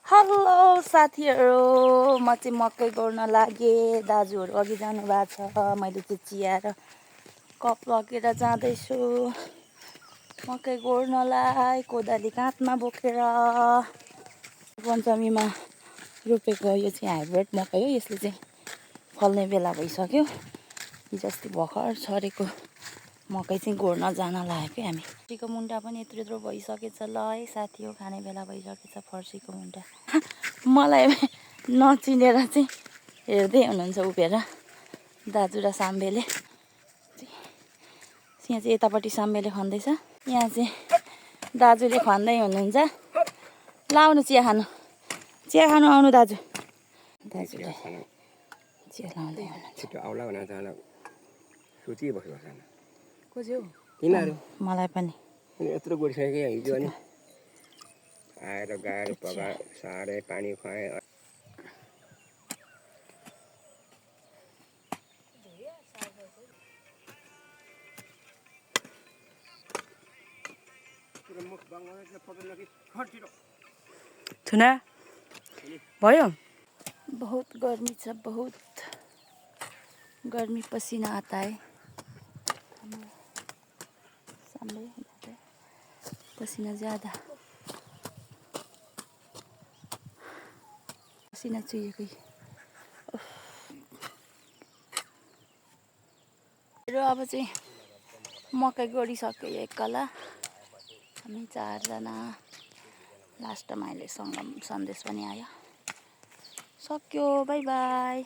Hello साथीहरू, म चाहिँ मकै गोड्न लागेँ। दाजुहरू अघि जानु भएको छ। मैले चाहिँ चिया र कप लगेर जाँदैछु मकै गोड्नलाई, कोदाली काँधमा बोकेर। पञ्चमीमा रोपेको यो चाहिँ हाइब्रिड मकै हो। यसले चाहिँ फल्ने बेला भइसक्यो। हिजो अस्ति भर्खर छरेको मकै चाहिँ गोड्न जान लागेको हामी। फर्सीको मुन्टा पनि यत्रो यत्रो भइसकेछ। ल है साथी हो, खाने बेला भइसकेछ फर्सीको मुन्टा। मलाई नचिनेर चाहिँ हेर्दै हुनुहुन्छ उभिएर दाजु र साम्बेले। यहाँ चाहिँ यतापट्टि साम्बेले खन्दैछ, यहाँ चाहिँ दाजुले खन्दै हुनुहुन्छ। ल आउनु चिया खानु आउनु दाजु। दाजुले चिया लाउँदै हुनुहुन्छ। मलाई पनि यत्रो गोडिसक्यो हिजो अनि आएर गाएर पका सारे पानी खुवाएँ। थुना भयो। बहुत गर्मी छ, बहुत गर्मी, पसीना आता है। पसीना ज्यादा, पसीना चुहिएकै। र अब चाहिँ मकै गोडिसक्यो एकला। हामी 4 जना। लास्टमा अहिले सन्देश पनि आयो। सक्यो, बाई बाई।